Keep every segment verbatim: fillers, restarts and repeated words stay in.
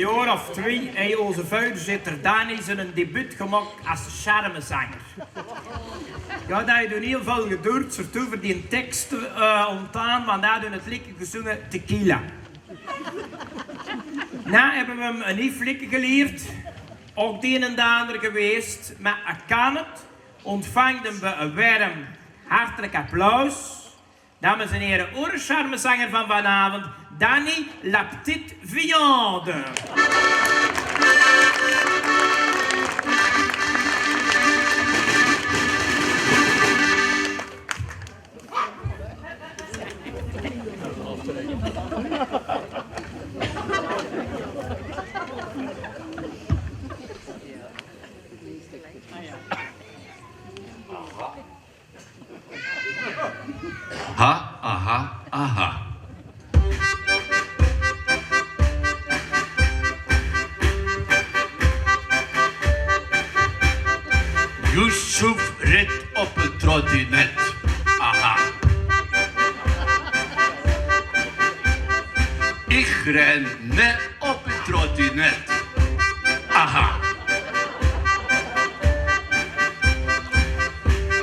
Jaor of twie haet oze veurzitter Dani zien debuut gemaak es sjermezenger. Ja, dat haet hiel väöl gedoerd, zoe toe veur dien teks te eh, ontdaan, want dat haet 't liedje gezonge Tequila. Noe höbbe v'r 'm 'n nuuj liedje gelierd, ouch 't ein en 't anger gewees, mer hae kan 't. Ontvangt 'm bie e werm, hartelik applaus. Dames en here, oze sjermezenger van vanaovend, Dani La Petite Viande. Ha, aha, aha. Yusuf rit op 'n trottinet. Aha. Ich ren net op 'n trottinet. Aha.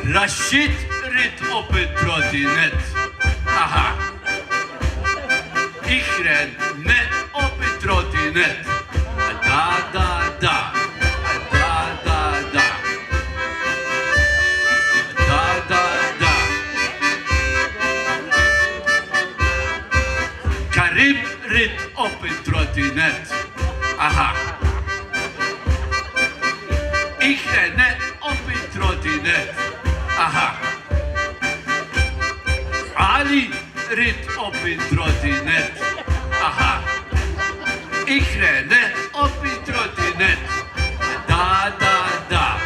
Rashid rit op 'n trottinet. Aha. Ich ren net op 'n trottinet. Da, da, da. Da, da, da. Da, da, da. Karim rit op 'n trottinet. Aha. Ich ren net op 'n trottinet. Aha. Ali rit op 'n trottinet. Aha. Ich ren net op 'n trottinet. Da, da, da.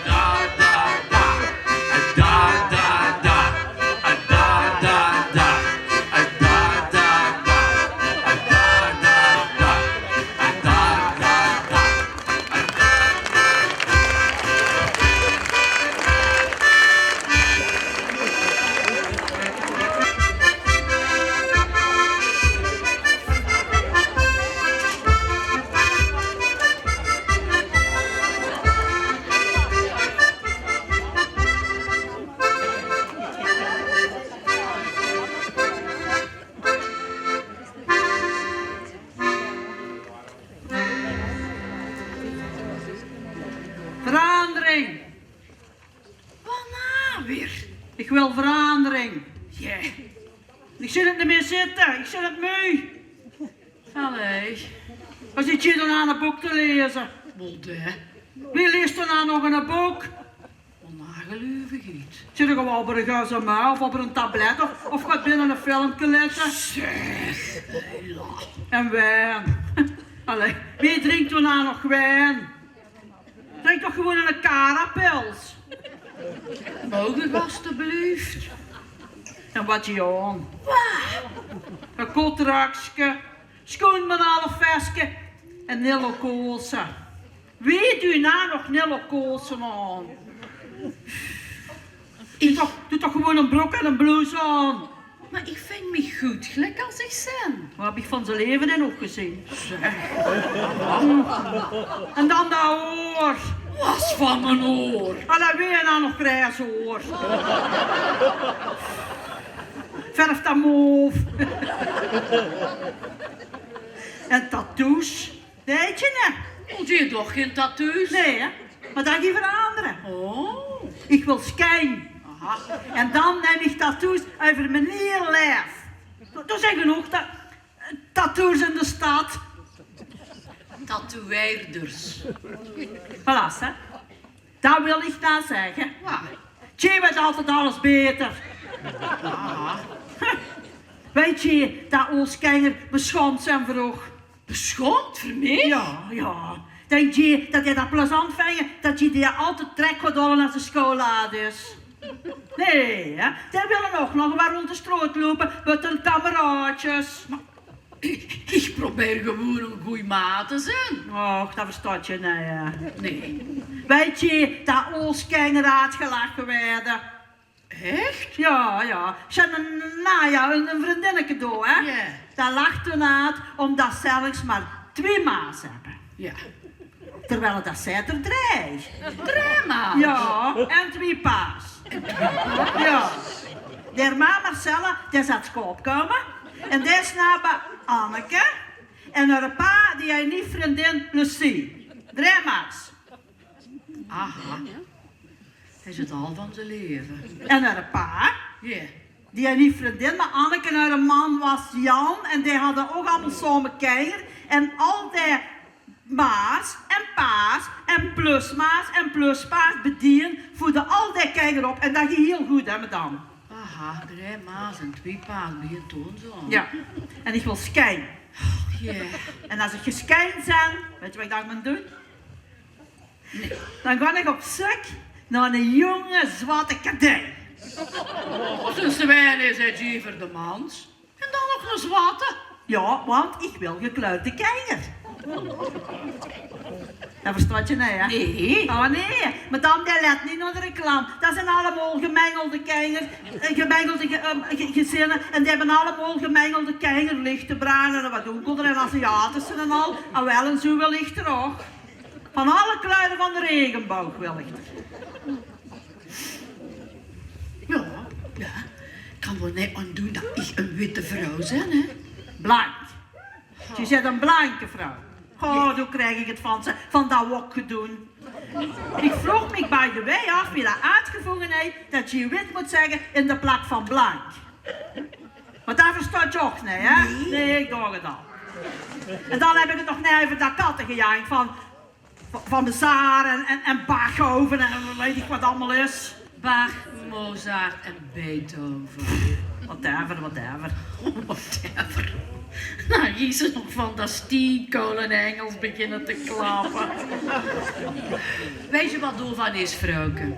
Da, da, da. Da, da, da. Da, da, da. Verandering! Wat noe weer? Ich wil verandering. Jao. Ich zeen 't neet mieë zitte. Ich zeen 't meuj. Allee. Wat zit geer dan aan e book te laeze? Wat, hè? Wae laes dan aan nog e book? Wat 'n nageluivigheid. Zit geer op e gsm of op e tablet of, of gaot binne e filmke lètte? Zeg, Leila. En wien? Allee, wae drink dan aan nog wien? Drink toch gewoon 'n Carapils. Moge, alstublieft? En wat, Jan? Wa? E kotrakske, schoon manalafveske en Nillo Koolse. Wae duit noe nog Nillo Koolse aan? Doot toch, doot toch gewoon 'n brook en 'n blouse aan. Mer ich vinj mich good, geliek es ich zeen. Wat höb ich van zie laeve dan ouch gezeen? Zeg. En dan dat hoor. Wat van mien hoor? Allee, wae noe nog gries hoor? Verf dat moof. En tattoos? Wèt geer, hè? Doot geer toch gein tattoos? Nae, hè? Mer dat geit verandere. Oh. Ich wil skein. Aha. En dan nim ich tattoos euver mien hiel laef. D'r zeen genóg ta-, tattoos in de stad. Tatoeëerders. Voilà, hè. Dat wil ich noe zègke. Wa? Tjee, weurt altied alles baeter. Aha. Wèt geer dat oze kenger beschaomp zeen veur uch? Beschaomp veur mich? Jao, jao. Dink geer dat hae dat plezant vindj, dat geer die altied trèk gaot haole es de school oet is? Nae, hè? Dae wil ouch nog mer rónd de straot loupe mit de kameraodjes. Ich probeer gewoon 'n gooj maat te zeen. Och, dat verstaot geer neet, hè? Nae. Wèt geer dat oze kenger oetgelache weure? Ech? Jao, jao. Ze hadde, noe jao, 'n, 'n vriendinneke dao, hè? Jao. Dat lachte oet, ómdat zelfs mer twie ma's höbbe. Ja. Terwiel det zeen d'r drei. Drei ma's? Ja, en twie pa's. Ja. Dae ma Marcella, dae zaat sjaop koume. En dae is nao bie Anneke. En häöre pa, die haet nie vriendin plus zie. Drei ma's. Aha. Is het al van zijn leven. En häöre pa? Ja. Die haet nie vriendin, mer Anneke en häöre man waas Jan. En die hadde ouch allemaol same kinger. En al die ma's en pa's en plusma's en pluspa's bedien voerde al die kinger op. En det ging hiel good, hè, madam? Aha, drei ma's en twie pa's begint toen zo. Ja. En ich wil skein. Ja. En as ich geskein zeen, wèt geer waat ich dan gaon doon? Nae. Dan gaon ich op zeuk nao eine jónge zwarte kadei. Zoe'n zwijn is het, Jever de Mans. En dan nog eine zwarte. Ja, want ich wil gekleurde kinger. Det verstaot geer neet, hè? Nae. Oh nae, madam, dae lèt nie nao de reclame. Det zeen allemaol gemengelde kinger, eh, gemengelde ge-, ehm, ge-, gezinne. En die höbbe allemaol gemengelde kinger, lichte bruine en waat donkerder en Aziatische en al. En waal ein zoe wil ich d'r ouch. Van alle kleure van de raegenboog wil ich d'r. Ja, ja. Ich kan d'r neet aan doon det ich ein witte vrouw zeen, hè. Blank. Geer zeet ein blanke vrouw. Goh, doe krieg ich het van ze, van det wokgedoon. Ich vroog mich by the way aaf wie det oetvónge haet det geer wit mót zègke in de plaats van blank. Want det verstaot geer ouch neet, hè? Nae. Nae, ich dach het al. En dan höb ich het nog neet euver det kattegejank van van, van Bezaar en, en, en Beethoven en weit ich waat allemaol is. Bach, Mozart en Beethoven. Whatever, whatever. Whatever. Noe, hie is nog van die steenkolenengels beginne te klappe. Weit geer waat dao van is, vrouwke?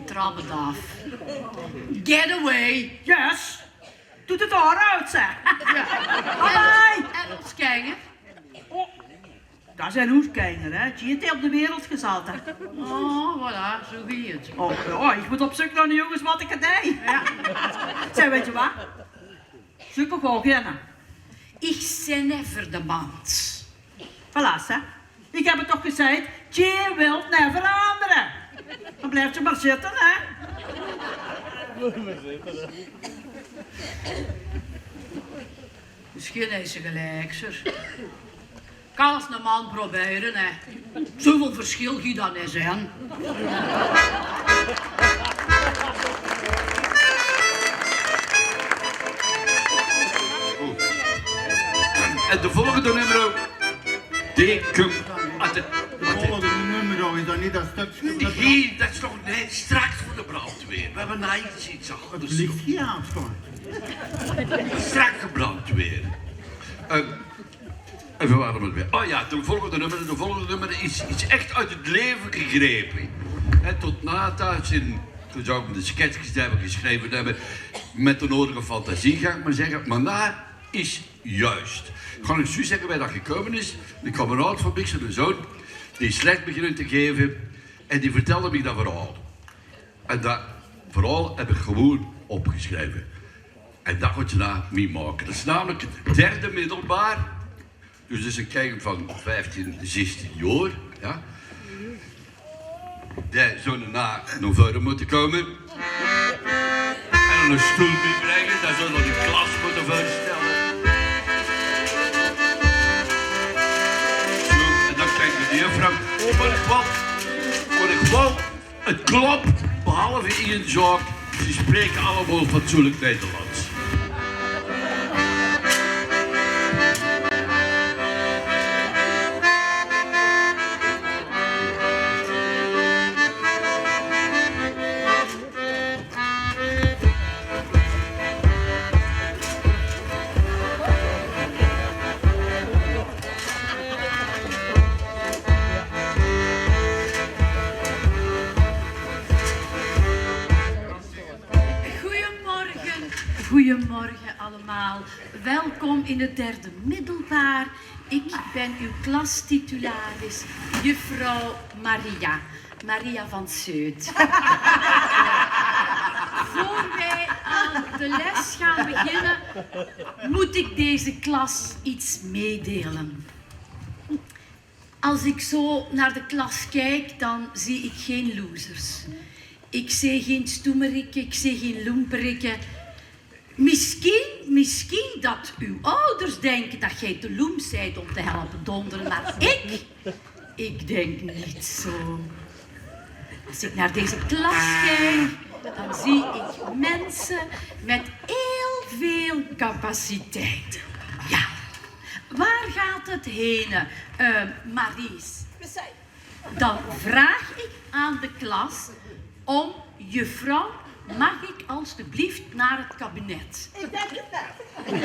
Trap het aaf. Get away. Yes. Doot het haor oet, zeg. Ja. Bye bye. En, en ós kinger? Oh. Det zeen oes kinger, hè. Die haet hae op de wereld gezat, hè. Oh, voilà, zoe ging het. Oh, ja, ich mót op zeuk nao eine jónge zwarte kadei. Ja. Zeg, wèt geer waat? Zeuk ich ouch geine. Ich zeen never de Mans. Voilà, zeg. Ich höb het toch gezeid, geer wilt neet verangere. Dan blief geer mer zitte, hè. Misschien is ze gelijk, zeg. Kan ins eine man probere, hè. Zoeväöl verschil geit dan neet zeen. En de volgende nummer, die kump oet de, de volgende nummer, is det neet det stökske? Nae, det is toch neet, straks veur de brandweer. We höbbe nog iets, iets anders. Het licht hie aanstaan. Straks de brandweer. Eh, Effe, waat waas het weer? Oh ja, de volgende nummer, de volgende nummer is, is echt oet het laeve gegrepe. Hè, tot Nata zien, toen zou ik de sketches die we geschreven hebben, met de nodige fantasie, ga ik maar zeggen. Maar na is juist. Kan ik zo zeggen waar dat gekomen is? De kameraad van Biksen, de zoon, die is les beginnen te geven en die vertelde mij dat verhaal. En dat verhaal heb ik gewoon opgeschreven. En dat moet je na mee maken. Dat is namelijk het derde middelbaar. Dus dat is een kring van vijftien, zestien jaar. Ja. Die zouden na naar voren moeten komen. En een stoel meebrengen. Daar zullen we de klas moeten voorstellen. Zo, en dan kijkt de juffrouw. Wat ik wel, wat ik wel Het klopt, behalve in Zörg, ze spreken allemaal fatsoenlijk Nederlands. Goedemorgen, goedemorgen allemaal. Welkom in het derde middelbaar. Ik ben uw klastitularis, juffrouw Maria. Maria van Zeut. Voor wij aan de les gaan beginnen, moet ik deze klas iets meedelen. Als ik zo naar de klas kijk, dan zie ik geen losers. Ik zie geen stoemerikke, ik zie geen loemperikke. Misschien, misschien dat uw ouders denken dat gij te loem zijt om te helpen donderen, maar ik, ik denk niet zo. Als ik naar deze klas kijk, dan zie ik mensen met heel veel capaciteit. Ja, waar gaat het heen, eh, Maries? Dan vraag ik aan de klas om: "Juffrouw, mag ik alstublieft naar het kabinet?" Ik denk het wel.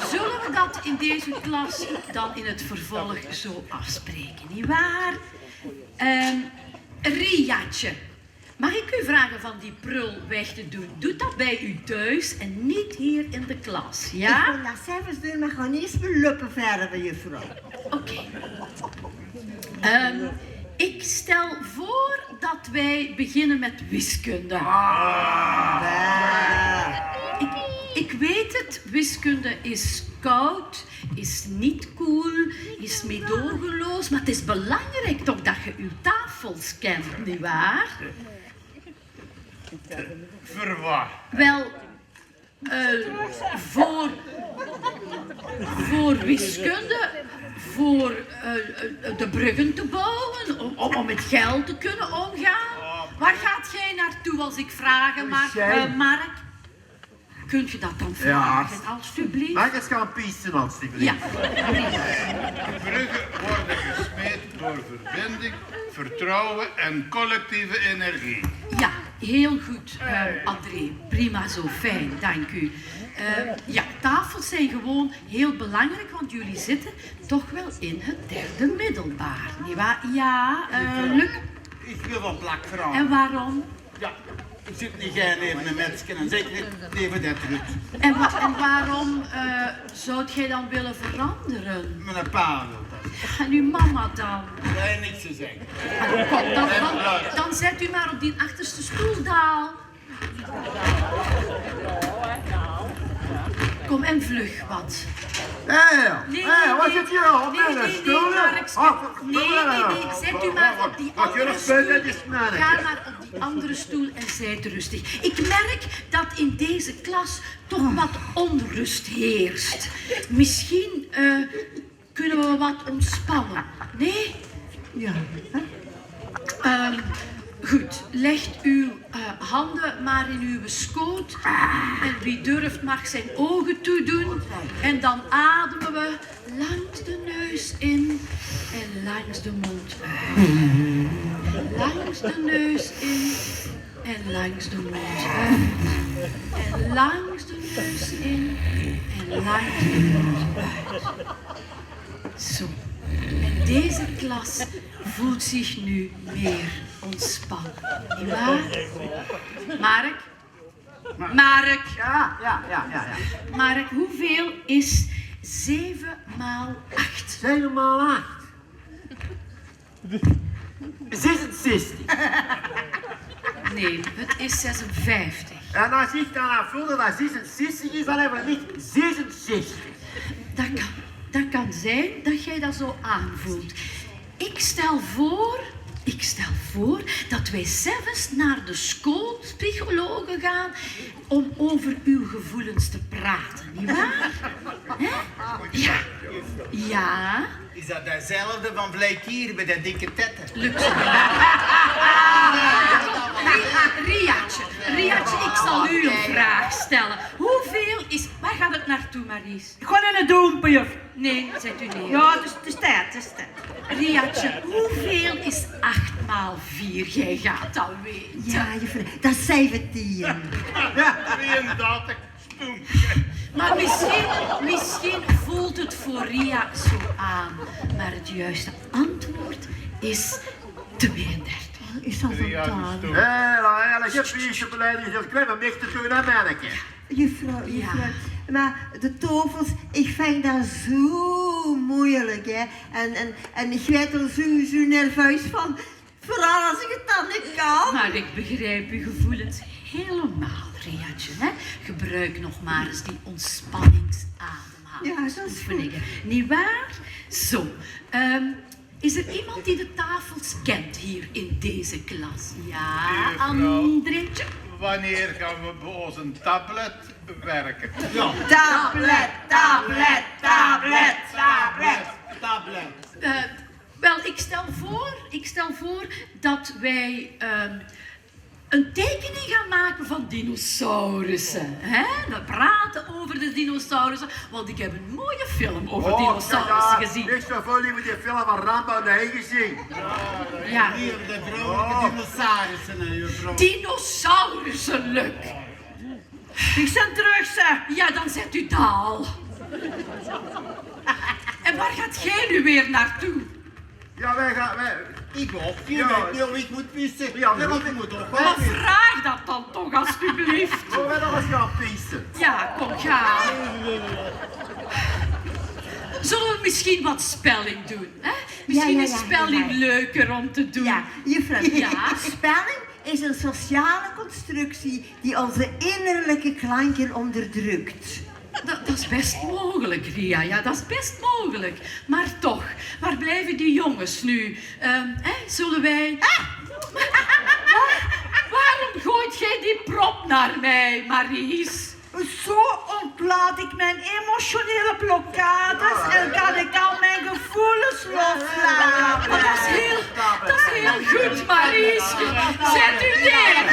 Zullen we dat in deze klas dan in het vervolg zo afspreken, nietwaar? Ehm Riaatje, mag ik u vragen van die prul weg te doen? Doet dat bij u thuis en niet hier in de klas, ja? Ik wil dat zelfs doen, maar gewoon eerst mijn lippen verven, juffrouw. Oké. Ehm, ik stel voor dat wij beginnen met wiskunde. Ik, ik weet het, wiskunde is koud, is niet cool, is meedogenloos, maar het is belangrijk toch dat je uw tafels kent, nietwaar? Verwacht. Wel, eh, voor, voor wiskunde, voor eh, eh, de bruggen te bouwen, om, om, om met geld te kunnen omgaan. Waar gaat gij naartoe als ik vragen mag, eh, Mark? Kunt ge dat dan vragen, alstublieft? Mag ik eens gaan piesten, alstublieft? Ja. Bruggen worden gesmeed door verbinding, vertrouwen en collectieve energie. Ja, heel goed, eh, André. Prima zo, fijn, dank u. Eh, ja, tafels zijn gewoon heel belangrijk, want jullie zitten toch wel in het derde middelbaar, nietwaar? Ja, eh, Luc? Ik wil van plak veranderen. En waarom? Ja, ik zit niet gaar neven een meisje en zeker niet neven dat Ruud. En, wa- en waarom eh, zou jij dan willen veranderen? Mijn pa wil dat. En uw mama dan? Nee, niks te zeggen. Kom, dan, dan, dan zet u maar op die achterste stoel daal. Kom en vlug wat. Hé, hé, wat zit hier al? Nee, nee, nee, Mark, nee, nee, nee, zet u maar op die andere stoel. Ga maar op die andere stoel en zit rustig. Ik merk dat in deze klas toch wat onrust heerst. Misschien eh, kunnen we wat ontspannen. Nee? Ja. Ehm, goed, legt uw eh, handen maar in uw schoot. En wie durft mag zijn ogen toedoen. En dan ademen we langs de neus in en langs de mond uit. En langs de neus in en langs de mond uit. En langs de neus in en langs de mond uit. Zo. En deze klas voelt zich nu meer ontspannen. Nietwaar? Mark? Mark? Ja, ja, ja, ja, ja. Mark, hoeveel is zeven maal acht? Zeven maal acht? Zesenzestig. Nee, het is zesenvijftig. En als ik dan aan voelde dat zesenzestig is, dan hebben we niet zesenzestig. Dat kan, dat kan zijn dat jij dat zo aanvoelt. Ik stel voor, ik stel voor dat wij zelfs naar de schoolpsychologe gaan om over uw gevoelens te praten, nietwaar? Hè? Ja. Ja. Is dat dezelfde van vleet hier bij de dikke tetten? Luxe. Ri- Riaatje, Riaatje, ik zal u een vraag stellen. Hoeveel is... Waar gaat het naartoe, Maries? Gewoon in het doempje. Nee, zet u neer. Ja, het is, het is tijd, het is tijd. Riaatje, hoeveel is acht maal vier? Jij gaat dat weten. Ja, juffrouw, dat is zeventien. Ja, drieëndertig. Maar misschien, misschien voelt het voor Ria zo aan. Maar het juiste antwoord is tweeëndertig. Is dat zo dan? Hé, la, hé, la, je hebt hier beleid, je hebt kwijt, maar niks te doen, hè, manneke. Juffrouw, juffrouw, maar de tafels, ik vind dat zo moeilijk, hè. En, en, en ik werd er zo, zo nerveus van. Vooral als ik het dan niet kan. Maar ik begrijp uw gevoelens helemaal, Riaatje, hè. Gebruik nog maar eens die ontspanningsademhaling. Ja, dat is oefeningen. Niet waar? Zo, ehm, is er iemand die de tafels kent hier in deze klas? Ja, Andretje? Wanneer gaan we bij ons een tablet werken? Ja. Tablet, tablet, tablet, tablet, tablet. Eh, wel, ik stel voor, ik stel voor dat wij, ehm, een tekening gaan maken van dinosaurussen. Hè? We praten over de dinosaurussen, want ik heb een mooie film over dinosaurussen gezien. Wis se wel, die film van Rambo, de gezien? Ja. Hier, de vrouwelijke dinosaurussen, hè, juffrouw. Dinosaurussen, leuk. Ik ben terug, zeg. Ja, dan zet u daal. En waar gaat gij nu weer naartoe? Ja, wij gaan, wij... Ik ook. Ja. Ik weet niet of ik moet pissen. Ja, maar ik moet toch wel pissen. Maar vraag dat dan toch, alstublieft. Kom, wij nog eens gaan pissen. Ja, kom, ga. Zullen we misschien wat spelling doen, hè? Misschien is spelling leuker om te doen. Ja, juffrouw. Ja? Spelling is een sociale constructie die onze innerlijke klanken onderdrukt. Dat, dat is best mogelijk, Ria. Ja, dat is best mogelijk. Maar toch, waar blijven die jongens nu? Ehm, hè, zullen wij... Ah! Waar-, waarom gooit gij die prop naar mij, Maries? Zo ontlaat ik mijn emotionele blokkades en kan ik al mijn gevoelens loslaten. Oh, dat is heel, dat is heel goed, Maries. Zet u neer.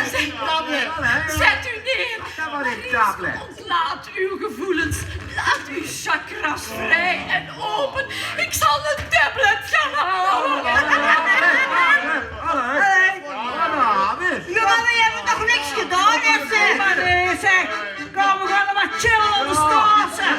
Zet u neer. Maries, ontlaat uw gevoelens. Laat uw chakras vrij en open. Ik zal een tablet gaan halen. Allee. Allee. Allee. Jawel, we hebben toch niks gedaan, hè, zeg. Allee, zeg. Kom, we gaan wat chillen op de straat, zeg.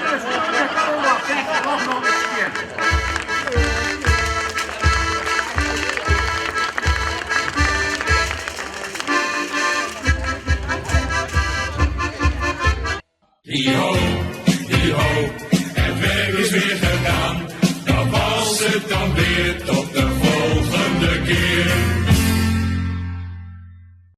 Hi ho, hi ho, het werk is weer gedaan. Dan was het dan weer tot de